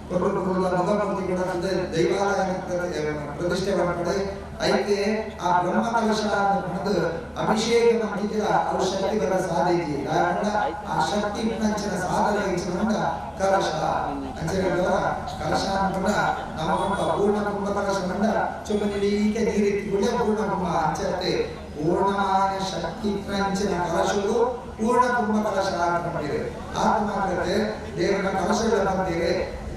ಕೊರಲು ಮುಖಮೂರ್ತಿ ಕೂಡ ದೈವಾಲಯ ಪ್ರತಿಷ್ಠೆ ಮಾಡ್ತಾರೆ. ಐತೆ ಆ ಬ್ರಹ್ಮ ಕಲಶ ಅನ್ನೋದು ಅಭಿಷೇಕ ಮಾಡಿದ್ರ ಅವ್ರ ಶಕ್ತಿ ಬರ ಸಾಧ್ಯ. ಆ ಶಕ್ತಿ ನಂಚಿನ ಸಾಧನೆ ಹೆಚ್ಚಿನ ಕಲಶ ಅಂಚನೆ ಕಲಶ ಅನ್ಕೊಂಡ ನಮ್ಮ ಪೂರ್ಣ ಕುಂಭ ಕಲಶ ಮಂಡ ಚುಮ್ಮನಿಡೀಕೆ ನೀರಿತ್ತಿಕೊಳ್ಳೆ ಪೂರ್ಣ ಕುಂಭ ಅಂಚತ್ತೆ ಪೂರ್ಣಮಾನ ಶಕ್ತಿ ನಂಚಿನ ಕಲಶವು ಪೂರ್ಣ ಕುಂಭ ಕಲಶ ಅಂತ ಮಾಡಿದೆ. ಆತ್ಮ ದೇವರ ಕಲಶಗಳ ಬಂದಿದೆ,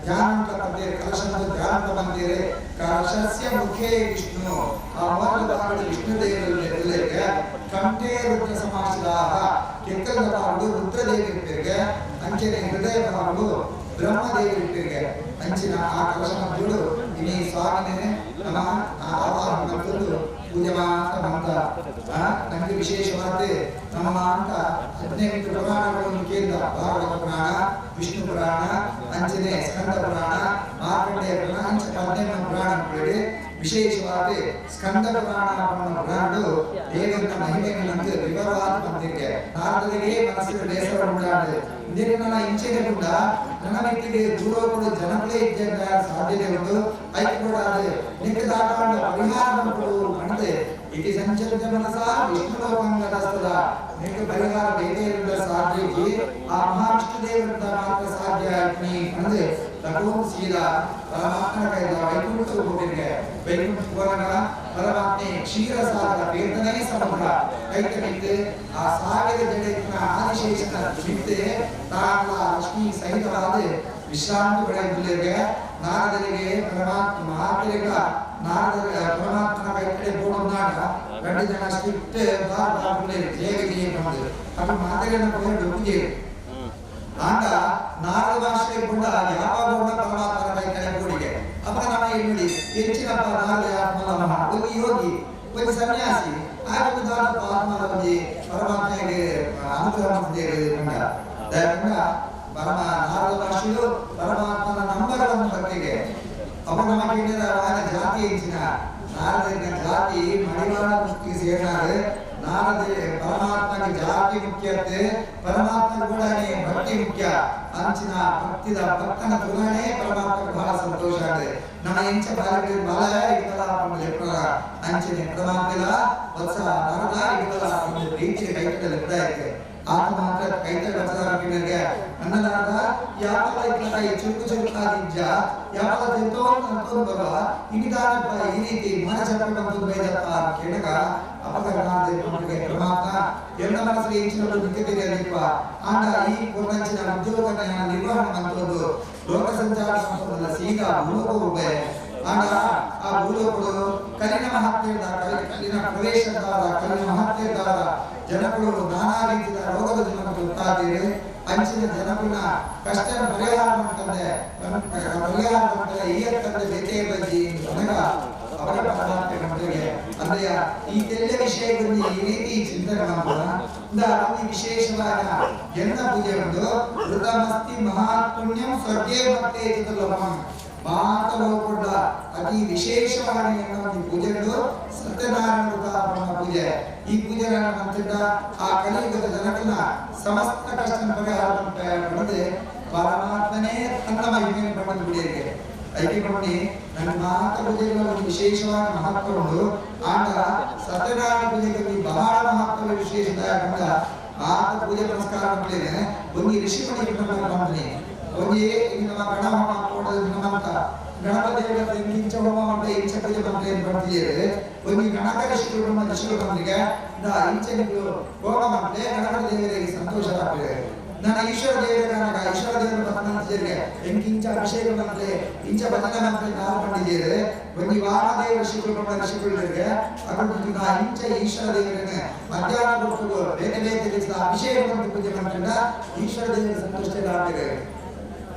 ಧ್ಯಾನಂತ ಬಂದಿದೆ, ಕಲಶದ ಧ್ಯಾನಂತ ಬಂದಿದೆ. ಕಲಶಸ್ಯ ಮುಖೇ ವಿಷ್ಣು, ಆ ಮೊದಲ ಭಾಗದ ವಿಷ್ಣು ದೇವರಿಗೆ ಕಂಠೇ ರುದ್ರ ಸಮಾಶ್ರಾಹ ಕೆಕ್ಕದ ಭಾಗವು ರುದ್ರದೇವರಿಗೆ, ಅಂಚನೆ ಹೃದಯ ಭಾಗವು ಬ್ರಹ್ಮದೇವರಿಗೆ. ಅಂಚಿನ ಆ ಕಲಶ ಮಧ್ಯಡು ಇನಿ ಸ್ವಾಮಿನೇ ನಮ್ಮ ಆವಾಹನ ಮತ್ತೊಂದು ಪೂಜೆ ಮಾತ್ರ ಮಂತ ನಮಗೆ ವಿಶೇಷವಾದ ನಮ್ಮ ಅಂತ 18 ಪುರಾಣಗಳನ್ನು ಕೇಂದ್ರ ಭಾಗವತ ಪುರಾಣ, ವಿಷ್ಣು ಪುರಾಣ, ಅಂಚನೆ ಸ್ಕಂದ ಪುರಾಣ, ಮಾರ್ಕಂಡೇಯ ಪುರಾಣ, ಅಂಚ 18 ಪುರಾಣಗಳಿಗೆ ವಿಶೇಷವಾದ ಸ್ಕಂದ ಪುರಾಣ ಪುರಾಣಗಳು ದೇವರ ಮಹಿಮೆಗಳನ್ನು ವಿವರವಾದ ಬಂದಿದೆ. ನಾರದರಿಗೆ ಮನಸ್ಸಿನ ಬೇಸರ ಉಂಟಾಗಿದೆ. ಇಂದಿನ ಇಂಚೆಗೆ ಕೂಡ ನನ್ನ ವ್ಯಕ್ತಿಗೆ ದೂರ ಕೂಡ ಜನಗಳೇ ಇದ್ದ ಸಾಧ್ಯತೆ ಉಂಟು. ಐಕ್ಯರಾದ ನಿಕ್ಕದಾಟ ಪರಿಹಾರ ಮಾಡಿದೆ. ಇತಿ ಸಂಚರಿತ ಮನಸ ವಿಷ್ಣು ಲೋಕಂಗತಸ್ತದ ನಿಕ್ಕ ಪರಿಹಾರ ಬೇರೆ ಸಾಧ್ಯ. ಆ ಮಹಾವಿಷ್ಣು ದೇವರಿಂದ ಮಾತ್ರ ಸಾಧ್ಯ ಅಂದ್ರೆ ತಗೋ ಸೀದಾ ಪರಮಾತ್ಮನ ಕೈದ ವೈಕುಂಠ ಹೋಗಿರಿಗೆ. ವೈಕುಂಠ ಹೋದಾಗ ಪರಮಾತ್ಮೆ ಕ್ಷೀರಸಾಗರ ತೀರ್ಥನೇ ಸಮುದ್ರ ಕೈತ ಬಿದ್ದೆ ಆ ಸಾಗರ ಜಡೈತನ ಆದಿಶೇಷನ ಬಿದ್ದೆ ತಾಳ ಲಕ್ಷ್ಮೀ ಸಹಿತವಾದ ವಿಶ್ರಾಂತಿ ಪಡೆಯುತ್ತಿಗೆ. ನಾರದರಿಗೆ ಪರಮಾತ್ಮ ಮಾತರಿಗ ನಾರದ ಪರಮಾತ್ಮನ ಕೈ ಕಡೆ ಬೋಡೊಂದಾಟ 2 ಜನ ಸ್ಟ್ರಿಕ್ಟ್ ಬಾರ್ ಬಾರ್ ಜಯ ವಿಜಯ ಬಂದಿದೆ. ಅದು ಮಾತರಿಯನ್ನು ಪೂಜೆ ಆಗ ನಾರದ ಭಾಷೆ ಕೂಡ ಯಾವಾಗ ಪರಮಾತ್ಮನ ಕೈ ಕಡೆ ಕೂಡಿಗೆ ಅಪ್ಪ ನಮ್ಮ ನೋಡಿ ಹೆಚ್ಚಿನಪ್ಪ ನಾರದ ಆತ್ಮನ ಒಂದು ಯೋಗಿ ಒಂದು ಸನ್ಯಾಸಿ ಆಗ ಆತ್ಮನ ಒಂದು ಪರಮಾತ್ಮಗೆ ಅನುಗ್ರಹ ಮಾಡಿದೆ. ಪರಮ ನಾರದ ಭಾಷೆಯು ಪರಮಾತ್ಮನ ನಂಬರವನ್ನು ಭಕ್ತಿಗೆ ಅಪ್ಪ ನಮ್ಮ ಕೇಳಿದ ಜಾತಿ ಹೆಚ್ಚಿನ ನಾರದನ ಜಾತಿ ಮಡಿವಾಳ ಮುಕ್ತಿ ಸೇರಿನಾರು. ನಾರದ ಪರಮಾತ್ಮಗೆ ಜಾತಿ ಮುಖ್ಯತೆ, ಪರಮಾತ್ಮ ಕೂಡ ಭಕ್ತಿ ಮುಖ್ಯ. ಅಂಚಿನ ಭಕ್ತಿದ ಭಕ್ತನ ತುಲನೆ ಪರಮಾತ್ಮ ಬಹಳ ಸಂತೋಷ ಆಗಿದೆ. ನಮ್ಮ ಎಂಚ ಬಾಲಕಿ ಬಾಲ ಇಡಲ ಅಂಚಿನ ಪರಮಾತ್ಮ ವತ್ಸ ನಾರದ ಇಡಲ ಪ್ರೀತಿಯ ಕೈತಲ್ಲಿ ಇರ್ತಾ ಇದೆ. ಆತ ಮಾತ್ರ ಕೈತಲ್ಲಿ ವತ್ಸರ ಅನ್ನದಾದ ಯಾವಾಗ ಈ ಚುರುಕು ಚುರುಕಾದಿಜ್ಜ ಯಾವಾಗ ತಿಂತೋ ಅಂತೊಂದು ಬರುವ ಇನಿದಾನಪ್ಪ ಈ ರೀತಿ ಮನಚಪ್ಪ ಬಂದು ಬೈದಪ್ಪ ಕೇಳಗ ಅಪಕರಣಾದ ಪರಮಾತ್ಮ ಎಲ್ಲ ಮನಸ್ಸಲ್ಲಿ ಹೆಚ್ಚಿನ ನಿತ್ಯತೆಯಲ್ಲಿಪ್ಪ ಆಂಡ ಈ ಪೂರ್ಣಂಚಿನ ಉದ್ಯೋಗ ನಿರ್ವಹಣೆ ಮಂತೊಂದು ಲೋಕ ಸಂಚಾರ ಸೀದಾ ಭೂಲೋಕ ಹೋಗ್ಬೆ. ಆಂಡ ಆ ಭೂಲೋಕಗಳು ಕಲಿನ ಮಹತ್ಯದ ಕಲಿನ ಪ್ರವೇಶದಾರ ಕಲಿನ ಮಹತ್ಯದಾರ ಜನಗಳು ನಾನಾ ರೀತಿಯ ರೋಗದ ಜನಗಳು ಗೊತ್ತಾಗಿದೆ. ಅಂಚಿನ ಜನಗಳ ಕಷ್ಟ ಪರಿಹಾರ ಮಾಡ್ತಂದೆ ಪರಿಹಾರ ಮಾಡ್ತಾರೆ ಈ ತಂದೆ ಬೇಟೆ ಬಜ್ಜಿ ನನಗ ಅವರ ಪರಮಾತ್ಮ ಮಕ್ಕಳಿಗೆ ಅಂದ್ರೆ ಈ ಎಲ್ಲ ವಿಷಯಗಳಲ್ಲಿ ಈ ರೀತಿ ಚಿಂತನೆ ಮಾಡೋಣ. ಅಲ್ಲಿ ವಿಶೇಷವಾದ ಎನ್ನ ಪೂಜೆ ಉಂಟು. ಋತಮಸ್ತಿ ಮಹಾಪುಣ್ಯಂ ಸ್ವರ್ಗೇ ಮತ್ತೆ ಚತುರ್ಲಭಂ ಮಾತಲೋಕೊಂಡ ಅತಿ ವಿಶೇಷವಾದ ಒಂದು ಪೂಜೆಗಳು ಸತ್ಯನಾರಾಯಣ ವ್ರತ ಪೂಜೆ. ಈ ಪೂಜೆಗಳನ್ನು ಮಾಡ್ತಿದ್ದ ಆ ಕಲಿಯುಗದ ಜನಗಳನ್ನ ಸಮಸ್ತ ಕಷ್ಟ ಪರಿಹಾರ ಪಡೆದು ಪರಮಾತ್ಮನೇ ತನ್ನ ಮಹಿಮೆಯನ್ನು ಪಡೆದು ಬಿಡಿಯರಿಗೆ. ಅದಕ್ಕೆ ನೋಡಿ ನನ್ನ ಮಾತ ಪೂಜೆಗಳ ಒಂದು ವಿಶೇಷವಾದ ಮಹತ್ವ ಉಂಟು. ಆಗ ಸತ್ಯನಾರಾಯಣ ಪೂಜೆಗೆ ಬಹಳ ಮಹತ್ವ ವಿಶೇಷ. ಮಾತ ಪೂಜೆ ಪುರಸ್ಕಾರ ಮಾಡ್ತೇನೆ. ಒಂದು ಋಷಿ ಮನೆ ಮಾಡ್ತೀನಿ. ಒಂದೇ ನಮ್ಮ ಗಣ ಹೋಮ ನಮ್ಮಂತ ಗಣಪತಿ ಇಂಚ ಹೋಮ ಮಾಡ್ತಾರೆ ಇಂಚ ಪೂಜೆ ಮಾಡ್ತಾರೆ ಬರ್ತಿದ್ದಾರೆ. ಒಂದು ಗಣಕ ಋಷಿಗಳು ನಮ್ಮ ಋಷಿಗಳು ಬಂದಿಗೆ ಇಂಚ ಹೋಮ ಮಾಡ್ತಾರೆ ಗಣಪತಿ ದೇವರಿಗೆ ಸಂತೋಷ ಆಗ್ತದೆ. ನನ್ನ ಈಶ್ವರ ದೇವರ ಈಶ್ವರ ದೇವರ ಬಂದಂತಿದ್ದೇವೆ ಎಂಕ್ ಇಂಚ ಅಭಿಷೇಕ ಮಾಡ್ತಾರೆ ಇಂಚ ಭಜನೆ ಮಾಡ್ತಾರೆ ನಾವು ಬಂದಿದ್ದೇವೆ. ಒಂದು ವಾಮದೇವ ಋಷಿಗಳು ನಮ್ಮ ಋಷಿಗಳಿಗೆ ಅದ್ರ ಇಂಚ ಈಶ್ವರ ದೇವರನ್ನೇ ಮಧ್ಯಾಹ್ನ ಕೊಟ್ಟು ಬೇರೆ ಬೇರೆ ರೀತಿಯ ಅಭಿಷೇಕ ಮಾಡಿ ಪೂಜೆ ಮಾಡ್ಕೊಂಡ ಈಶ್ವರ ದೇವರ ಸಂತುಷ್ಟ ಆಗ್ತದೆ.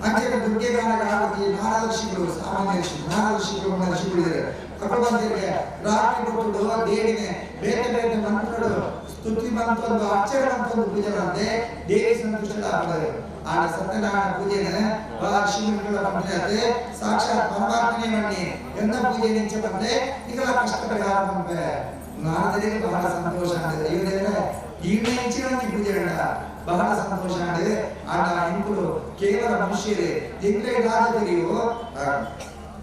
ಅಂಚೆ ದುರ್ಗೆಗಾನಗಾವತಿ ನಾರದ ಋಷಿಗಳು ಸಾಮಾನ್ಯ ಋಷಿ ನಾರದ ಋಷಿಗಳು ಋಷಿಗಳಿದ್ದಾರೆ. ಅಪ್ಪ ಬಂದಿರಿಗೆ ರಾತ್ರಿ ಕೊಟ್ಟು ದೇವಿನೇ ಬೇರೆ ಬೇರೆ ಮಂತ್ರಗಳು ಸ್ತುತಿ ಮಂತೊಂದು ಅರ್ಚನೆ ಮಂತೊಂದು ಪೂಜೆ ಮಾಡ್ದೆ ದೇವಿ ಸಂತುಷ್ಟಳಾಗ್ತದೆ. ಆಗ ಸತ್ಯನಾರಾಯಣ ಪೂಜೆನ ಋಷಿಗಳ ಬಂದ್ರೆ ಸಾಕ್ಷಾತ್ ಪರಮಾತ್ಮನೇ ಬನ್ನಿ ಎಂದ ಪೂಜೆ ನಿಂಚೆ ಬಂದೆ ಇದೆಲ್ಲ ಕಷ್ಟ ಪರಿಹಾರ ಬಂದ್ರೆ ನಾರದರಿಗೆ ಬಹಳ ಸಂತೋಷ ಆಗ್ತದೆ. ಇವರೆಲ್ಲ ಈ ಹೆಂಚಿನ ಪೂಜೆ ಬೇಡ. ಬಹಳ ಸಂತೋಷ ಆಂಡ್. ಆಂಡ ಎಂಕುಲು ಕೇವಲ ಮನುಷ್ಯರೇ ಎಂಕ್ಲೆ ದಾದ ತೆರಿಯು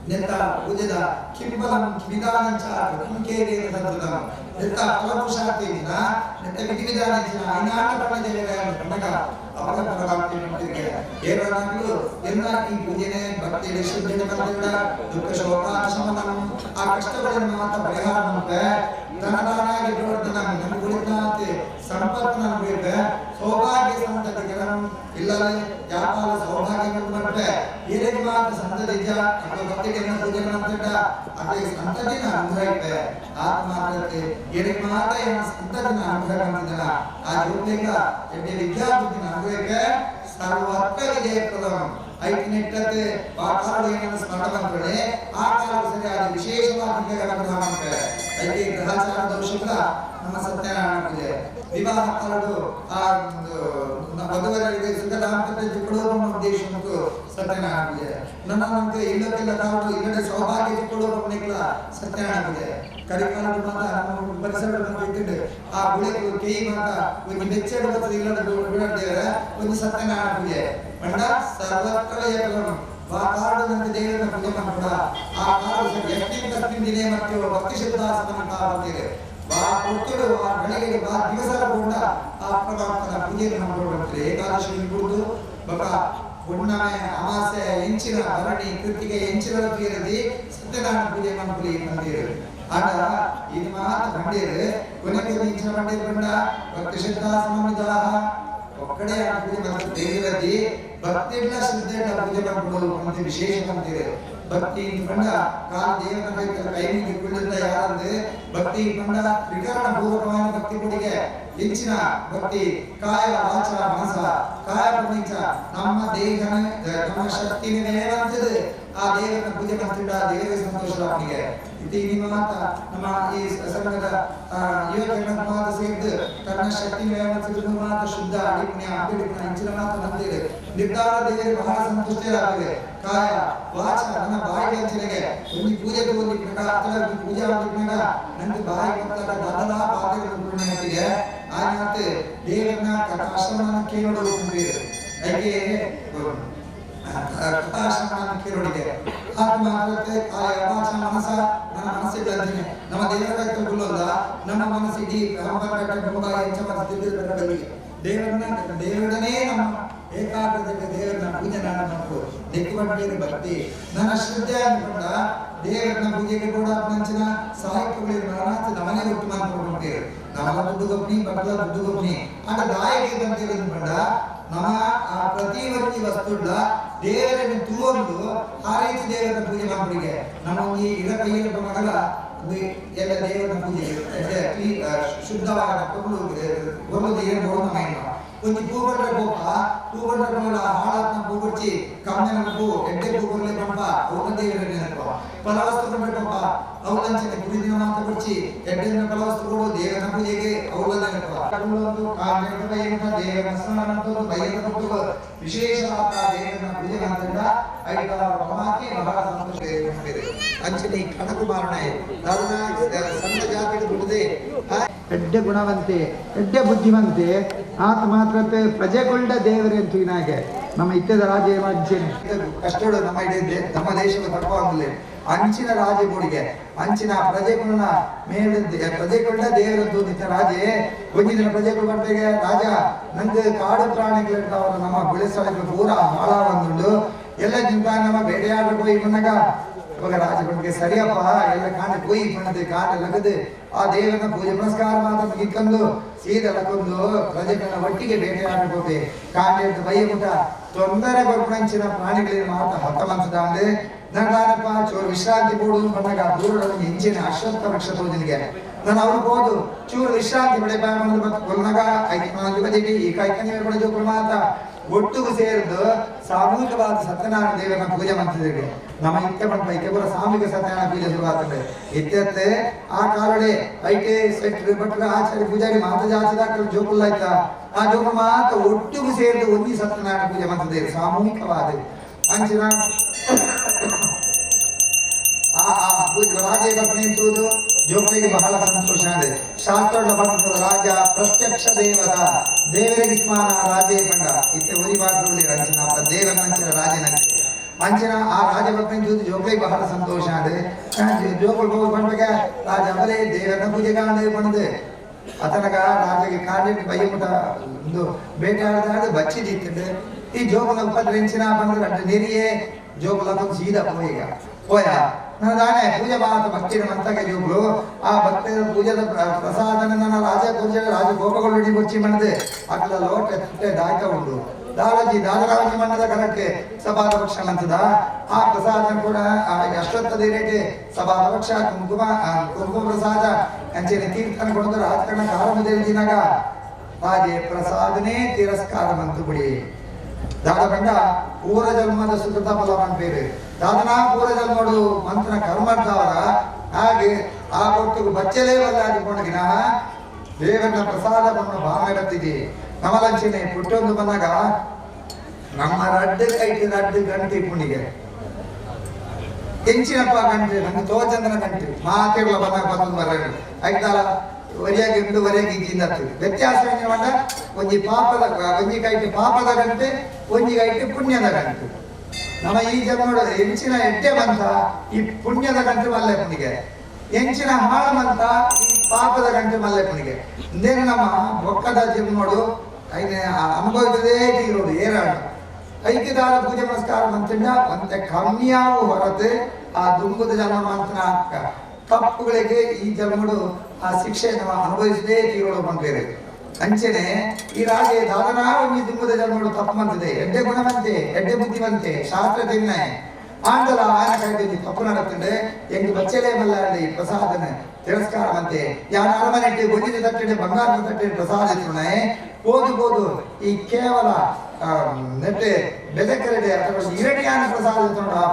ನೆತ್ತ ಪೂಜೆದ ಕಿಂಬಲಂ ವಿಧಾನಂಚ ಕಿಂಕೇರೇನ ಸದೃತಂ ನೆತ್ತ ಫಲಪುರುಷಾರ್ಥೇನ ನೆತ್ತ ವಿಧಿ ವಿಧಾನಂಚಿನ ಐನಾಟ ಪಣ್ಣ ದೇವರಾಯ ಪಣ್ಣಗ ಅಪಗ ಪರಮಾತ್ಮ ಮಂದಿರಿಗೆ ಏರನಾಗಲು ಎಲ್ಲ ಈ ಪೂಜೆನೆ ಭಕ್ತಿಯಲ್ಲಿ ಶುದ್ಧತೆ ಬಂದಿಡ ದುಃಖ ಶೋಕ ಶಮನಂ ಆ ಕಷ್ಟಗಳನ್ನು ಮಾತ್ರ ಪರಿಹಾರ ಮಾಡುತ್ತೆ. ತನದಾನಾಗಿ ಪ್ರವರ್ತನ ನಮ್ಮ ಕುರಿತಾಂತೆ ಸಂಪತ್ತು ನಮಗೆ ಸೌಭಾಗ್ಯ ಸಂತತಿಗಳನ್ನು ಇಲ್ಲದೆ ಯಾವಾಗ ಸೌಭಾಗ್ಯವನ್ನು ಮಾಡುತ್ತೆ. ಏನೇ ಮಾತ್ರ ಸಂತತಿ ಇದ್ದ ಅಥವಾ ಭಕ್ತಿಗೆ ಪೂಜೆ ಮಾಡ್ತಿದ್ದ ಅದೇ ಸಂತತಿನ ಅನುಗ್ರಹ ಇತ್ತೆ ಆತ್ಮ ಮಾತ್ರಕ್ಕೆ ಏನೇ ಮಾತ್ರ ಏನ ಸಂತತಿನ ಅನುಗ್ರಹ ಮಾಡ್ತಿದ್ದಲ್ಲ ಆ ಜೋತೆಗ ಎಡ್ಡೆ ವಿದ್ಯಾಬುದ್ಧಿನ ಅನುಗ್ರಹಕ್ಕೆ ಸರ್ವತ್ರ ವಿಜಯಪ್ರದಂ ಐತಿನೆಟ್ಟತೆ ಆ ಕಾಲದ ಏನನ್ನು ಸ್ಮರಣ ಮಾಡ್ತಾರೆ ಆ ಕಾಲದ ಸರಿಯಾದ ವಿಶೇಷವಾದ ಅನುಗ್ರಹ ಮಾಡ್ತಾರೆ. ಐತಿ ಗ್ರಹಚಾರ ದೋಷಗಳ ನಮ್ಮ ಸತ್ಯನಾರಾಯಣ ಪೂಜೆ ವಿವಾಹ ಕಾಲಡು ಆ ಒಂದು ವಧುವರರಿಗೆ ಸುಖ ದಾಂಪತ್ಯ ಚಿಕ್ಕಡೋರು ಉದ್ದೇಶ ಮತ್ತು ಸತ್ಯನಾರಾಯಣ ಪೂಜೆ. ನನ್ನ ನಮ್ಗೆ ಇಲ್ಲಕ್ಕೆಲ್ಲ ಕಾಲಡು ಇಲ್ಲಡೆ ಸೌಭಾಗ್ಯ ಚಿಕ್ಕಡೋರು ಪುಣ್ಯಕ್ಲ ಸತ್ಯನಾರಾಯಣ ಪೂಜೆ. ಕರಿಕಾಲಡು ಮಾತ್ರ ನಮ್ಮ ಪರಿಸರ ಇಟ್ಟಿದ್ದು ಆ ಗುಳೆಗಳು ಕೇಯಿ ಮಾತ್ರ ಒಂದು ಬೆಚ್ಚಡು ಬರ್ತದೆ ಇಲ್ಲಡೆ ದೇವರ ಒಂದು ಸತ್ಯನಾರಾಯಣ ಪೂಜೆ. ಮಂಡ ಸರ್ವತ್ರ ಆ ಕಾರಣದಂತೆ ದೇವರನ್ನ ಪೂಜೆ ಮಾಡ್ಕೊಡ ಆ ಕಾರಣ ಎಷ್ಟಿನ ತಸ್ಮಿನ್ ದಿನೇ ಮತ್ತು ಭಕ್ತಿ ಶುದ್ಧಾಸನ ಬರ್ತೀರಿ ಬಾ ಕೊಡ್ತಿಡು ಆ ಗಳಿಗೆ ಬಾ ದಿವಸ ಕೂಡ ಆ ಪರಮಾತ್ಮನ ಪೂಜೆಯನ್ನು ಮಾಡ್ಕೊಂಡು ಬರ್ತೀರಿ. ಏಕಾದಶಿ ಕುಡಿದು ಬಕ ಹುಣ್ಣಮೆ ಅಮಾಸೆ ಎಂಚಿನ ಭರಣಿ ಕೃತಿಗೆ ಎಂಚಿನ ತೀರದಿ ಸತ್ಯನಾರಾಯಣ ಪೂಜೆ ಮಾಡ್ಕೊಳ್ಳಿ ಮಂದಿರ. ಆಗ ಇದು ಮಾತ್ರ ಬಂಡೀರು ಕೊನೆಗೆ ಇಂಚಿನ ಬಂಡೀರು ಬಂಡ ಭಕ್ತಿ ಶುದ್ಧಾಸನ ಒಕ್ಕಡೆ ಆ ಪೂಜೆ ಮಾಡ್ತಾರೆ ದೇವರದಿ ಭಕ್ತಿಗಳ ಶ್ರದ್ಧೆ ಪೂಜೆ ಮಾಡ್ಕೊಳ್ಳೋದು ಅಂತ ವಿಶೇಷ ಅಂತೀರಿ. ಭಕ್ತಿ ಪಂಡ ಕಾಲ ದೇವರ ಕೈ ಮುಗಿಕೊಳ್ಳಿಂದ ಯಾರಂದ್ರೆ ಭಕ್ತಿ ಪಂಡ ತ್ರಿಕರಣ ಪೂರ್ವಕವಾದ ಭಕ್ತಿ ಕೊಡಿಗೆ ಹೆಚ್ಚಿನ ಭಕ್ತಿ ಕಾಯ ವಾಚ ಮನಸ ಕಾಯ ಪುಣ್ಯ ನಮ್ಮ ದೇಹನ ನಮ್ಮ ಶಕ್ತಿನೇ ಅಂತದೆ ಆ ದೇವರನ್ನ ಪೂಜೆ ಮಾಡ್ತಿದ್ದ ದೇವರಿಗೆ ಸಂತೋಷ ಅವನಿಗೆ. ಇತಿ ನಿಮ್ಮ ಮಾತ ನಮ್ಮ ಈ ಸಂಘದ ಯುವಕರ ಮಾತು ಸೇರಿದ್ದು ತನ್ನ ಶಕ್ತಿ ಮಾತು ಶುದ್ಧ ಅಡಿಪುಣ್ಯ ಅಭಿಡಿಪುಣ್ಯ ಇಂಚಿನ ಮಾತು ನಂಬಿದೆ ನಿರ್ಧಾರ ದೇವರಿಗೆ ಬಹಳ ಸಂತುಷ್ಟರಾಗಿದೆ. ಕಾಯ ವಾಚ ನನ್ನ ಬಾಯಿಗೆ ಅಂಚಿನಗೆ ಒಂದು ಪೂಜೆ ಒಂದು ಅಥವಾ ಪೂಜೆ ಆಗಿದ್ದಾಗ ನಂಗೆ ಬಾಯಿ ಕೊಟ್ಟಾಗ ದಾದಲ ಪಾತ್ರೆಗಳು ಪುಣ್ಯಕ್ಕೆ ಆಯ್ತು ದೇವರನ್ನ ಕಥಾಶ್ರಮನ ಕೇಳೋಡು ಅದಕ್ಕೆ ಕಥಾಶ್ರಮನ ಕೇಳೋಡಿಗೆ ಆತ್ಮ ಕಾಯ ವಾಚ ಮನಸ ನನ್ನ ಮನಸ್ಸಿಗೆ ಅಂತೀನಿ ನಮ್ಮ ದೇವರ ಕೈಗೊಳ್ಳಲ್ಲ ನಮ್ಮ ಮನಸ್ಸು ಇಡೀ ದೇವರನ್ನ ದೇವರನ್ನೇ ನಮ್ಮ ಏಕಾಗ್ರತೆ ದೇವರನ್ನ ಪೂಜೆ ನಾನು ಮಾಡಬೇಕು ದಿಕ್ಕುಬಟ್ಟಿರು ಭಕ್ತಿ ನನ್ನ ಶ್ರದ್ಧೆ ಅನ್ಕೊಂಡ ದೇವರನ್ನ ಪೂಜೆಗೆ ಕೂಡ ಮಂಚಿನ ಸಾಹಿತ್ಯಗಳು ನಮನೆ ಒಟ್ಟು ಮಾಡ್ಕೊಂಡು ನಮ್ಮ ದುಡ್ಡು ಗೊಬ್ಬನಿ ಬಟ್ಲ ದುಡ್ಡು ಗೊಬ್ಬನಿ ಆಗ ದಾಯಿಗೆ ಬಂತಿರೋದು ನಮ್ಮ ಆ ಪ್ರತಿ ಒಂದು ವಸ್ತುಗಳ ದೇವರನ್ನು ತೂವೊಂದು ಆ ರೀತಿ ದೇವರನ್ನ ಪೂಜೆ ಮಾಡ್ಬಿಡಿಗೆ ನಮ್ಮ ಈ ಇರ ಕೈಯಲ್ಲಿ ಮಗಳ ಎಲ್ಲ ದೇವರನ್ನ ಪೂಜೆ ಶುದ್ಧವಾದ ಒಂದು ಏನು ಒಂದು ಪೂ ಬಂಡ್ರೆ ಪೋಪ ಪೂ ಬಂಡ್ರೆ ಪೋಲ ಹಾಳಾತ್ನ ಪೂ ಬಡ್ಚಿ ಕಮ್ಮನ ಪೂ ಎಡ್ಡೆ ಪೂ ಬರ್ಲೆ ಪಂಪ ಅವನ ದೇವರ ನೆನಪ ಫಲವಸ್ತು ಬಂಡ್ರೆ ಪಂಪ ಅವಳಂಚಿನ ಕುಡಿದಿನ ಮಾತ್ರ ಬಡ್ಚಿ ಎಡ್ಡೆನ ಫಲವಸ್ತು ಕೊಡು ದೇವನ ಪೂಜೆಗೆ ಅವಳ ನೆನಪ ಒಂದು ದೇವನ ಸ್ಮರಣಂತದ್ದು ಬೈಯನ ಕೊಟ್ಟು ವಿಶೇಷವಾದ ದೇವನ ಪೂಜೆ ಮಾಡ್ತಿದ್ದ ಐದರ ಪರಮಾತ್ಮೆ ಬಹಳ ಸಂತೋಷ ಅಂಚನೆ ಕಣಕುಮಾರಣ ಸಣ್ಣ ಜಾತಿಗೆ ದುಡಿದೆ ಎಡ್ಡೆ ಗುಣವಂತೆ ಎಡ್ಡೆ ಬುದ್ಧಿವಂತೆ ಆತ ಮಾತ್ರತೆ ಪ್ರಜೆಗೊಂಡ ದೇವರೇ ಅಂತ ಇನಾಗೆ ನಮ್ಮ ಇತ್ಯದ ರಾಜ ಅಂಚೆನೆ ಕಷ್ಟಗಳು ನಮ್ಮ ಇಡೀ ನಮ್ಮ ದೇಶದ ತಪ್ಪವಾಗಲಿ ಅಂಚಿನ ರಾಜ ಬೋಡಿಗೆ ಅಂಚಿನ ಪ್ರಜೆಗಳನ್ನ ಮೇಲೆ ಪ್ರಜೆಗಳನ್ನ ದೇವರದ್ದು ನಿತ್ಯ ರಾಜೇ ಒಂದಿನ ಪ್ರಜೆಗಳು ಬರ್ಬೇಗೆ ರಾಜ ನಂಗೆ ಕಾಡು ಪ್ರಾಣಿಗಳಿರ್ತಾವಲ್ಲ ನಮ್ಮ ಬೆಳೆಸಳಿಗೆ ಪೂರ ಹಾಳ ಬಂದುಂಡು ಎಲ್ಲ ಜಿಂತ ನಮ್ಮ ಬೇಟೆಯಾಡ್ರ ಹೋಗಿ ಬಂದಾಗ ಇವಾಗ ರಾಜ ಬಂಡಿಗೆ ಸರಿಯಪ್ಪ ಎಲ್ಲ ಕಾಣ ಕೊಯ್ ಬಣ್ಣದೆ ಕಾಟ ಲಗದೆ ಆ ದೇವರನ್ನ ಪೂಜೆ ಪುನಸ್ಕಾರ ಮಾತ್ರ ಮುಗಿಕೊಂಡು ಸೀದಾ ಲಕ್ಕೊಂದು ಪ್ರಜೆಗಳನ್ನ ಒಟ್ಟಿಗೆ ಬೇಟೆಯಾಡಬಹುದು ಕಾಂಡ ಬೈಯ ಮುಟ ತೊಂದರೆ ಬರ್ಪಣಂಚಿನ ಪ್ರಾಣಿಗಳಿಗೆ ಮಾತ್ರ ಹತ ಮಂತದಾಂದೆ ನನಗಾನಪ್ಪ ಚೂರು ವಿಶ್ರಾಂತಿ ಕೊಡು ಬಂದಾಗ ದೂರ ಹೆಂಚಿನ ಅಶ್ವತ್ಥ ವೃಕ್ಷ ತೋಜನಿಗೆ ನಾನು ಅವ್ರು ಹೋದು ಚೂರು ವಿಶ್ರಾಂತಿ ಪಡೆ ಕೊಲ್ನಾಗ ಐತಿ ಈ ಕೈಕನ್ಯ ಪಡೆದು ಮಾತ ಒಟ್ಟಿಗೂ ಸೇರಿದು ಸಾಮೂಹಿಕವಾದ ಸತ್ಯನಾರಾಯಣ ದೇವರನ್ನ ಪೂಜೆ ಮಾಡ್ತಿದ್ದೀವಿ. ನಮ್ಮ ಇತ್ತೆ ಪಂಪ ಇತ್ತೆ ಪೂರ ಸಾಮೂಹಿಕ ಸತ್ಯನಾರಾಯಣ ಪೂಜೆ ಶುರುವಾಗ್ತದೆ. ಇತ್ಯತ್ತೆ ಆ ಕಾಲಡೆ ಐಟೆ ಸೆಟ್ರು ಭಟ್ರು ಆಚಾರ್ಯ ಪೂಜಾರಿ ಮಾತ ಜಾತಿದ ಜೋಕುಲ್ಲ ಆಯ್ತಾ ಆ ಜೋಕು ಮಾತ ಒಟ್ಟಿಗೂ ಸೇರಿದು ಒಂದೇ ಸತ್ಯನಾರಾಯಣ ಪೂಜೆ ಮಾಡ್ತಿದ್ದೇವೆ ಸಾಮೂಹಿಕವಾದ ಅಂಚಿನ ಆ ರಾಜೇ ಬರ್ಪಣೆ ಜೋಕುಲಿಗೆ ಬಹಳ ಸಂತೋಷ ಆಗಿದೆ. ಶಾಸ್ತ್ರದ ಬಂದ ರಾಜ ಪ್ರತ್ಯಕ್ಷ ದೇವತ ದೇವರಿಗೆ ಸ್ಮಾನ ರಾಜೇ ಬಂಡ ಇತ್ತೆ ಒರಿ ಬಾತ್ರದಲ್ಲಿ ರಂಚನ ದೇವನಂಚಿನ ರಾಜನಂಚೆ ಅಂಚಿನ ಆ ರಾಜ ಬರ್ಪಣೆ ಜೋಕುಲಿಗೆ ಬಹಳ ಸಂತೋಷ ಆಗಿದೆ. ಜೋಕುಲು ಹೋಗಿ ಬಂದಾಗ ರಾಜ ಬಲೆ ದೇವರನ್ನ ಪೂಜೆ ಕಾಂಡೆ ಬಂದೆ ಅತನಗ ರಾಜಗೆ ಕಾಂಡೆ ಬೈಮುಟ ಒಂದು ಬೇಟೆ ಆಡಿದ ಬಚ್ಚಿದಿತ್ತಿದ್ದೆ. ಈ ಜೋಕುಲ ಉಪದ್ರಿಂಚಿನ ಬಂದ್ರೆ ಅಡ್ಡ ನೆರಿಯೇ ಜೋಕುಲ ಸೀದಾ ಪೋಯಿಗ ಪೋಯ ನಾನು ದಾನೆ ಪೂಜೆ ಮಾತ ಭಕ್ತಿನ ಮಂತಗೆ ಜೋಗುಲು ಆ ಭಕ್ತಿಯ ಪೂಜೆದ ಪ್ರಸಾದನ ನನ್ನ ರಾಜ ಪೂಜೆ ರಾಜ ಗೋಪಗಳು ಬೊಚ್ಚಿ ಮಣದೆ ಅಕ್ಲ ಲೋಟೆ ತುಟ್ಟೆ ದಾಯ್ತ ಉಂಡು ದಾದಾಜಿ ದಾದರಾಜಿ ಮಣ್ಣದ ಕರಕ್ಕೆ ಸಭಾದ ಪಕ್ಷ ಮಂತದ ಆ ಪ್ರಸಾದ ಕೂಡ ಅಶ್ವತ್ಥದ ರೇಟೆ ಸಭಾದ ಪಕ್ಷ ಕುಂಕುಮ ಕುಂಕುಮ ಪ್ರಸಾದ ಅಂಚೆನೆ ತೀರ್ಥನ ಕೊಡೋದು ರಾಜಕರಣ ಕಾರಮದೇವಿನಾಗ ರಾಜೇ ಪ್ರಸಾದನೇ ತಿರಸ್ಕಾರ ಮಂತು ಬಿಡಿ. ದಾದ ಬಂಡ ಪೂರ ಜನ್ಮದ ಸುಕೃತ ಫಲ ಪೇರು ದಾದನಾ ಪೂರ ಜನ್ಮಡು ಮಂತ್ರನ ಕರ್ಮರ್ದವರ ಹಾಗೆ ಆ ಕೊಟ್ಟು ಬಚ್ಚಲೇ ಬಲ್ಲಾದಿಕೊಂಡಗಿನ ದೇವನ ಪ್ರಸಾದ ಬಂದ ಭಾವನೆ ಬರ್ತಿದೆ. ನಮಲಂಚನೆ ಪುಟ್ಟೊಂದು ಬಂದಾಗ ನಮ್ಮ ರಡ್ಡು ಕೈಟಿ ರಡ್ಡು ಗಂಟೆ ಪುಣ್ಣಿಗೆ ಹೆಂಚಿನಪ್ಪ ಗಂಟೆ ನಂಗೆ ತೋಚಂದ್ರನ ಗಂಟೆ ಮಾತೆಗಳ ಬಂದಾಗ ಬಂದು ಬರ ಆಯ್ತಲ್ಲ ವರಿಯಾಗಿ ಉಂಡು ವರಿಯಾಗಿ ಇದ್ದಿಂದತ್ತು ವ್ಯತ್ಯಾಸ ಏನಂಡ ಒಂಜಿ ಪಾಪದ ಒಂಜಿ ಕೈಟಿ ಪಾಪದ ಗಂಟೆ ಒಂಜಿ ಕೈಟಿ ಪುಣ್ಯದ ಗಂಟೆ. ನಮ್ಮ ಈ ಜನ್ಮದ ಹೆಂಚಿನ ಎಟ್ಟೆ ಬಂತ ಈ ಪುಣ್ಯದ ಗಂಟೆ ಮಲ್ಲೆ ಪುಣ್ಣಿಗೆ ಹೆಂಚಿನ ಹಾಳು ಬಂತ ಈ ಪಾಪದ ಗಂಟೆ ಮಲ್ಲೆ ಪುಣ್ಣಿಗೆ ಇಂದೇನು ನಮ್ಮ ಬೊಕ್ಕದ ಜನ್ಮಡು ಐನೆ ಅನುಭವಿಸದೇ ತೀರೋಡು ಏರಾಡು ಐಕ್ಯದಾರ ಪೂಜೆ ನಮಸ್ಕಾರ ಮಂತಿಂಡ ಅಂತೆ ಕಮ್ಮಿಯಾವು ಹೊರತು ಆ ದುಂಬುದ ಜನ್ಮ ಮಂತನ ತಪ್ಪುಗಳಿಗೆ ಈ ಜನ್ಮಡು ಆ ಶಿಕ್ಷೆ ನಮ್ಮ ಅನುಭವಿಸದೇ ತೀರೋಡು ಬಂದಿದೆ. ಅಂಚೆನೆ ಈ ರಾಜೆ ದಾದನಾ ಒಂಜಿ ದುಂಬುದ ಜನ್ಮಡು ತಪ್ಪು ಮಂತಿದೆ ಎಡ್ಡೆ ಗುಣವಂತೆ ಎಡ್ಡೆ ಬುದ್ಧಿವಂತೆ ಶಾಸ್ತ್ರ ತಿನ್ನೆ ಆಂಡಲ ಆಯನ ಕೈದಿ ತಪ್ಪು ನಡತ್ತಂಡೆ ಎಂಗ್ ಬಚ್ಚಲೇ ಮಲ್ಲಾಂಡೆ ಈ ಪ್ರಸಾದನ ತಿರಸ್ಕಾರ ಮಂತೆ ಯಾನ ಅರಮನೆಟ್ಟಿ ಬೊಜ್ಜಿನ ತಟ್ಟೆ ಬಂಗಾರದ ತಟ್ಟೆ ಪ್ರಸಾದ ಇತ್ತು போது போது ಈ ಕೇವಲ ನೆಟ್ಟೆ ಬೆದಕರಡೆ ಅಥವಾ ಇರಡಿಯಾನ ಪ್ರಸಾದ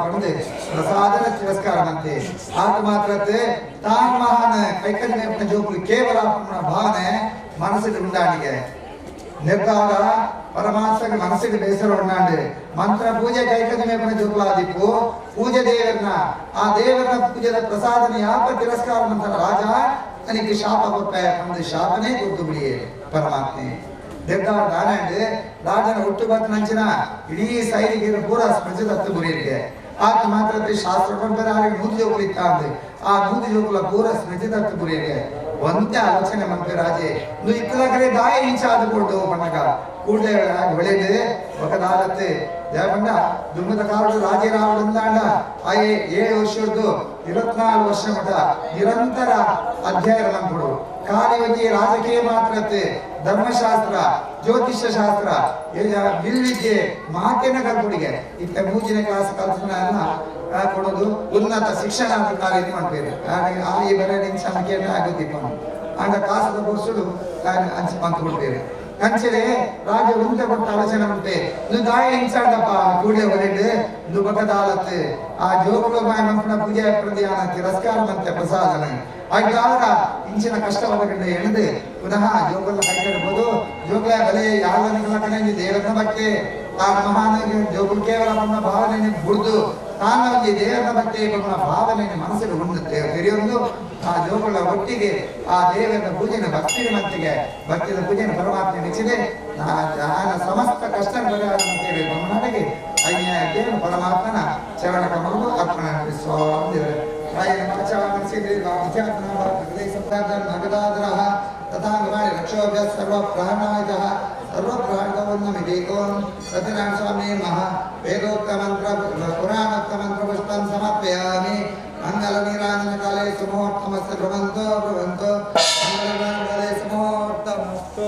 ಪಡೆದು ಪ್ರಸಾದನ ತಿರಸ್ಕಾರ ಮಂತೆ ಆತ ಮಾತ್ರತೆ ತಾನ್ ಮಹಾನ ಕೈಕಲ್ಯ ಜೋಪುಲು ಕೇವಲ ಭಾವನೆ ಮನಸ್ಸಿಗೆ ಉಂಡಾಣಿಗೆ ನಿರ್ಧಾರ ಪರಮಾತ್ಮಗೆ ಮನಸ್ಸಿಗೆ ಬೇಸರ ಉಂಡಾಂಡೆ ಮಂತ್ರ ಪೂಜೆ ಕೈಕಲ್ಯ ಜೋಪುಲಾದಿಪ್ಪು ಪೂಜೆ ದೇವರನ್ನ ಆ ದೇವರನ್ನ ಪೂಜೆದ ಪ್ರಸಾದನ ಯಾಪ ತಿರಸ್ಕಾರ ಮಂತ್ರ ರಾಜ ತನಗೆ ಶಾಪ ಕೊಟ್ಟೆ ಒಂದು ಶಾಪನೇ ಕೊಟ್ಟು ಬಿಡಿಯೇ ಪರಮಾತ್ಮೆ. ನಿರ್ಧಾರ ದಾನಂಡು ರಾಜನ ಹುಟ್ಟು ಬಂದ ನಂಚಿನ ಇಡೀ ಸೈನಿಕರು ಪೂರ ಸ್ಮೃತಿ ಗುರಿಯಿಗೆ ಆತ ಮಾತ್ರ ಶಾಸ್ತ್ರ ಕೊಂಡರೆ ಆರಿಗೆ ನೂದು ಜೋಕುಲು ಇತ್ತ ಅಂದೆ ಆ ನೂದು ಜೋಕುಲ ಪೂರ ಸ್ಮೃತಿ ದತ್ತು ಗುರಿಯಿಗೆ ಒಂದೇ ಆಲೋಚನೆ ಮಂತ್ರಿ ರಾಜೆ ನು ಇತ್ತಲಕರೆ ದಾಯ ಇಂಚಾದುಕೊಂಡು ಬಣ್ಣಗ ಕೂಡಲೇ ಹೊಳೆದು ఒకదాలತ್ತೆ ದೇವಂಡ ದುಮ್ಮದ ಕಾಲದ ರಾಜೇ ರಾವಣಂದಾಂಡ ಆಯೆ 7 ವರ್ಷದ್ದು 24 ವರ್ಷ ಮಠ ನಿರಂತರ ಅಧ್ಯಯನ ನಂಬುಡು ಕಾಲಿವಗಿ ರಾಜಕೀಯ ಮಾತ್ರತೆ ಧರ್ಮಶಾಸ್ತ್ರ ಜ್ಯೋತಿಷ್ಯ ಶಾಸ್ತ್ರ ಬಿಲ್ವಿದ್ಯೆ ಮಾತೇನ ಕಲ್ಪುಡಿಗೆ ಇತ್ತ ಮೂಜಿನ ಕ್ಲಾಸ್ ಕಲ್ಪನ ಕೊಡೋದು ಉನ್ನತ ಶಿಕ್ಷಣ ಅಂತ ಕಾಲೇಜ್ ಮಾಡ್ಬೇರೆ ಆ ಈ ಬರ ನಿಮಿಷ ಆಗುತ್ತಿಪ್ಪ ಅಂಡ ಕಾಸದ ಕೋರ್ಸುಡು ಅಂಚೆ ಬಂತು ಕೊಡ್ಬೇರೆ ಕಂಚಲೆ ರಾಜ ಉಂಟೆ ಕೊಟ್ಟ ಆಲೋಚನೆ ಉಂಟೆ ನು ದಾಯ ಇಂಚಾಡಪ್ಪ ಕೂಡಲೇ ಹೊರಡು ನು ಬಕದಾಲತ್ತೆ ಆ ಜೋಗುಲ ಬಾಯ ಮಂಪನ ಪೂಜೆ ಪ್ರತಿಯಾನ ತಿರಸ್ಕಾರ ಮಂತೆ ಪ್ರಸಾದನ ಆಗ ಇಂಚಿನ ಕಷ್ಟವಾದ ಎಣೆದು ಪುನಃ ಜೋಗುಲ ಕೈಕಡ್ಬೋದು ಜೋಗುಲ ಬಲೆ ಯಾವ ಕಡೆ ದೇವರನ್ನ ಬಗ್ಗೆ ಆ ಮಹಾನ ಜೋಗುಲ್ ಕೇವಲ ನಮ್ಮ ಭಾವನೆಯನ್ನು ಬುಡ್ದು ತಾನಾಗಿ ದೇವರ ಬಗ್ಗೆ ಭಾವನೆಯನ್ನು ಮನಸ್ಸಿಗೆ ಉಂಡುತ್ತೆ ತೆರೆಯೊಂದು ಆ ಜೋಗುಳ ಒಟ್ಟಿಗೆ ಆ ದೇವರ ಪೂಜೆನ ಭಕ್ತಿನ ಮಂತಿಗೆ ಭಕ್ತಿಯ ಪೂಜೆನ ಪರಮಾತ್ಮ ನೆಚ್ಚಿದೆ ಆನ ಸಮಸ್ತ ಕಷ್ಟ ಅಂತೇಳಿ ಬ್ರಹ್ಮನಾಡಿಗೆ ಅಯ್ಯ ಪರಮಾತ್ಮನ ಚರಣ ಕಮಲು ಅರ್ಪಣೆ ಸ್ವಾಮಿ सत्यनारायण स्वामी महा वेदोक्त मंत्र पुराणोक्त मंत्र पुष्पं समर्पयामि। मंगल नीराजन काले सुमुहूर्तमस्तु भ्रमन्तो भ्रमन्तो मंगल काले सुमुहूर्तमस्तु।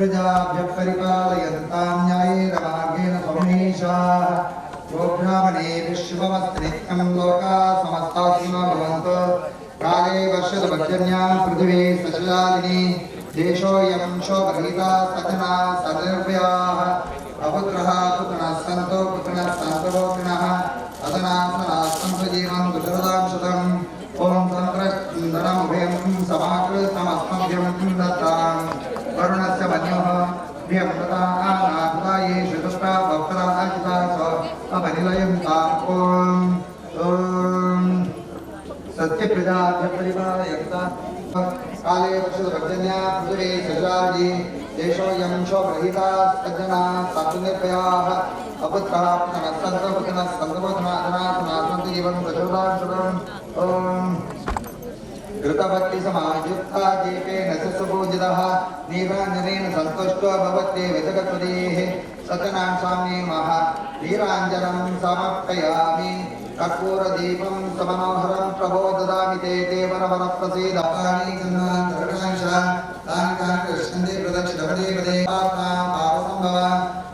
प्रजाभ्यः परिपालयन्तां न्यायेन मार्गेण स्वमहेशाः गोब्राह्मणे विश्वमस्तु नित्यं लोकाः समस्ताः सुखिनो भवन्तु। काले वर्षतु पर्जन्या पृथिवी सशलालिनी देशोऽयं शोकरहिता सजना सनिर्भयाः अपुत्रः पुत्रिणः सन्तो पुत्रिणः सन्तो पौत्रिणः अधनासनाः सन्तु जीवन्तु शरदां शतम्। ॐ तन्त्रन्दनमुभयं समाकृतमस्मभ्यं दत्तां वरुणस्य मन्योः भ्यं ददानाथायेषु दुष्टा भक्तराजिता स अपनिलयं तां। ॐ ॐ सत्यप्रजाभ्यः परिपालयन्ता काले वर्षतु पर्जन्या पृथिवी सजाली देशोऽयं शोभरहिता सज्जना सन्तु निर्भयाः अपुत्रः पुत्रः सन्तु पुत्रिणः सन्तु पौत्रिणः अधनासनाः सन्तु जीवन्तु शरदां शतम्। ॐ घृतभक्तिसमायुक्ता दीपेन च सुपूजितः नीराञ्जनेन सन्तुष्टो भवत्येव जगत्पतिः। सत्यनारायण स्वामी नमः। नीराञ्जनं समर्पयामि। कर्पूरदीपं समनोहरं प्रभो ददामि ते देवरवरप्रसीद। तानि तानि कृष्णन्ते प्रदक्षिणपदे पदे पापसम्भव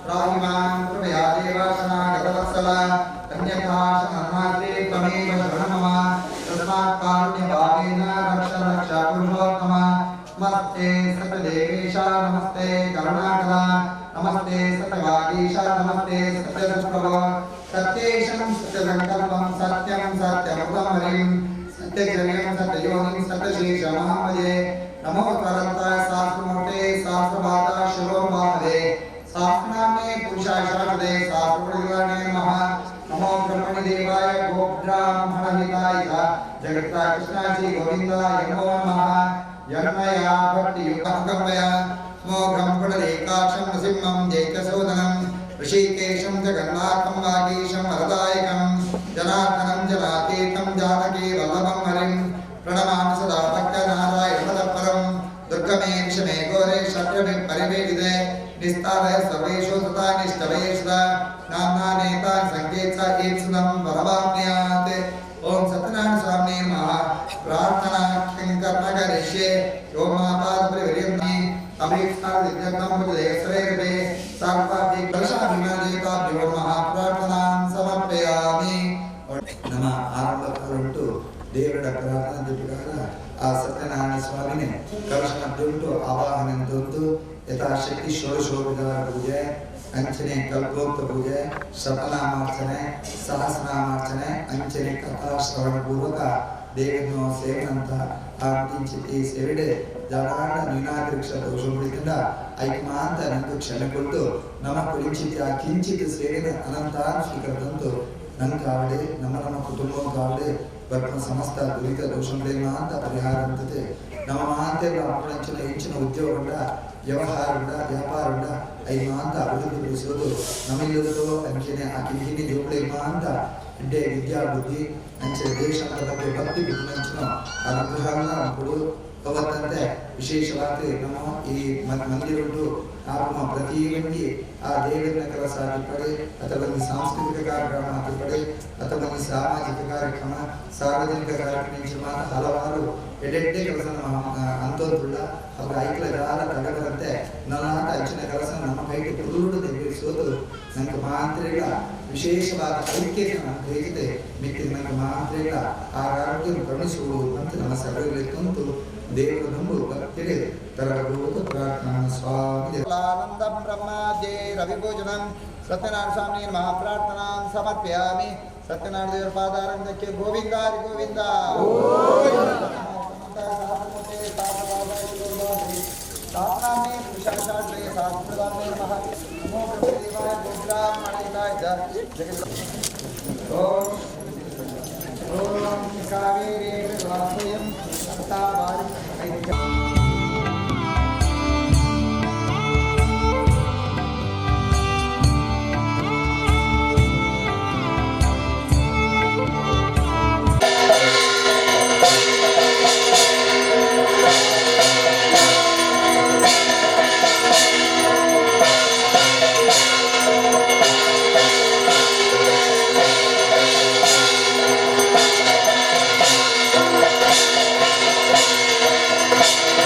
त्राहि मां कृपया देव शरणागतवत्सल अन्यथा शरणार्थे त्वमेव शरणं मम। तस्मात् कारुण्यभावेन रक्ष रक्ष पुरुषोत्तम। नमस्ते सत्यदेवेश नमस्ते करुणाकर नमस्ते सत्यवागीश नमस्ते सत्यसुप्रभो। सत्येशं सत्यसङ्कल्पं सत्यं सत्यमृतं हरिं सत्यचर्यं सत्ययोनिं सत्यशेषमहं नमो करन्ताय सहस्रमूर्ते सहस्रपादा शिरोमाहवे सहस्रनाम्ने पुरुषाय शाश्वते सहस्रप्रतिकाय नमः। नमो ब्रह्मणि देवाय गोब्राह्मणहिताय जगत्ता कृष्णाय गोविन्दाय नमो नमः। यन्मया भक्तियुक्तं स्मोघं पुनरेकाक्षं नृसिंहं जैकसोदनं ऋषिकेशं जगन्नाथं वागीशं वरदायकं जनार्दनं जनातीतं जानकी वल्लभं हरिं प्रणमामि सदा भक्तनारायणपरं। दुर्गमे क्षमे घोरे शत्रभिः परिवेदिते निस्तारय सर्वेषु तथा निष्ठवेषु नाम्ना नेतान् सङ्केत्सा ईप्सितं वरवाप्नुयात्। ॐ सत्यनारायण स्वामिने नमः। प्रार्थना किं कर्म करिष्ये ॐ मातापितृवर्यन्ति अभीप्सादित्यर्थं बुधेश्वरे सर्वाभिकलशाभिमानेताभ्यो नमः। प्रार्थनां समर्पयामि। ನಮ್ಮ ಆರಂಭ ಉಂಟು ದೇವರ ಪ್ರಾರ್ಥನೆ ಪ್ರಕಾರ ಆ ಸತ್ಯನಾರಾಯಣ ಸ್ವಾಮಿನೇ ಕಲಶನದ್ದುಂಟು ಆವಾಹನೆಂದುಂಟು ಯಥಾಶಕ್ತಿ ಷೋಡಶೋಪಚಾರ ಪೂಜೆ ಅಂಚನೆ ಕಲ್ಪೋಕ್ತ ಪೂಜೆ ಶತನಾಮಾರ್ಚನೆ ಸಹಸ್ರನಾಮಾರ್ಚನೆ ಅಂಚನೆ ಕಥಾ ಶ್ರವಣ ಪೂರ್ವಕ ದೇವನ ಸೇವನಂತ ಆ ಕಿಂಚಿತ್ ಈ ಸೇವೆಡೆ ಜಾಗಾಂಡ ನ್ಯೂನಾತಿರಿಕ್ಷ ದೋಷ ಮುಳಿತಂಡ ಐಕಮಾಂತ ನಂದು ಕ್ಷಮೆ ಕೊಟ್ಟು ನಮ್ಮ ಕುಲಿಂಚಿತ್ ಆ ಕಿಂಚಿತ್ ಸೇವೆನ ಅನಂತ ಸ್ವೀಕರಿತಂತು ನಂಕಾವಡೆ ನಮ್ಮ ನಮ್ಮ ಕುಟುಂಬಕ್ಕಾವಡೆ ಬರ್ಪಣ ಸಮಸ್ತ ದುರಿತ ದೋಷಗಳೇ ಅಂತ ಪರಿಹಾರ ಅಂತತೆ. ನಮ್ಮ ಮಾತೆಗಳ ಅಂಚಿನ ಹೆಚ್ಚಿನ ಉದ್ಯೋಗಗಳ ವ್ಯವಹಾರಗಳ ವ್ಯಾಪಾರಗಳ ಐಮಾಂತ ಅಭಿವೃದ್ಧಿಪಡಿಸುವುದು ನಮ್ಮಿಲ್ಲದೋ ಅಂಚನೆ ಆ ಕಿಂಕಿನಿ ಜೋಗಳ ಅಂತ ಎಡ್ಡೆ ವಿದ್ಯಾ ಬುದ್ಧಿ ಅಂಚೆ ದೇಶ ಬಗ್ಗೆ ಭಕ್ತಿ ಬಿಟ್ಟಂಚಿನ ಅನುಗ್ರಹಗಳ ಕೊಡು ಅವತ್ತಂತೆ ವಿಶೇಷವಾಗಿ ನಮ್ಮ ಈ ಮಂದಿರುಂಟು ಆತ್ಮ ಪ್ರತಿಯೊಂದು ಆ ದೇವರನ್ನ ಕೆಲಸ ಆಗಿರ್ಪಡೆ ಅಥವಾ ಒಂದು ಸಾಂಸ್ಕೃತಿಕ ಕಾರ್ಯಕ್ರಮ ಆಗಿರ್ಪಡೆ ಅಥವಾ ಒಂದು ಸಾಮಾಜಿಕ ಕಾರ್ಯಕ್ರಮ ಸಾರ್ವಜನಿಕ ಕಾರ್ಯಕ್ರಮ ಹಲವಾರು ಎಡೆಡ್ಡೆ ಕೆಲಸ ಅಂತೋದುಳ್ಳ ಅವರ ಐಕ್ಲ ಯಾರ ತಡಗರಂತೆ ನನ್ನಾಟ ಹೆಚ್ಚಿನ ಕೆಲಸ ನಮ್ಮ ಕೈಗೆ ಕುರುಡು ನೆರವೇರಿಸೋದು ನನಗೆ ಮಾತ್ರೆಗಳ ವಿಶೇಷವಾದ ಐಕ್ಯತೆ ನಮ್ಮ ಹೇಗಿದೆ ಮಿಕ್ಕಿದ ನನಗೆ ಮಾತ್ರೆಗಳ ಆ ಆರೋಗ್ಯ ಕರುಣಿಸುವುದು ಅಂತ ನಮ್ಮ ಸರ್ವರಲ್ಲಿ ತಂತು ದೇವರ ನಂಬು ಭಕ್ತಿಗೆ ತರಬಹುದು ಪ್ರಾರ್ಥನಾ ಸ್ವಾಮಿ. ಆನಂದಂ ಬ್ರಹ್ಮಾದ್ಯೇ ರವಿಭೋಜನಂ ಸತ್ಯನಾರಾಯಣ ಸ್ವಾಮಿ ನಮಃ. ಪ್ರಾರ್ಥನಾಂ ಸಮರ್ಪಯಾಮಿ. ಸತ್ಯನಾರಾಯಣ ದೇವರ ಪಾದಾರಂಗಕ್ಕೆ ಗೋವಿಂದ ಹರಿ ಗೋವಿಂದ. ಓಂ ಓಂ ಕಾವೇರಿ ವಾಸುಯಂ ಸತಾವಾರಿ. Thank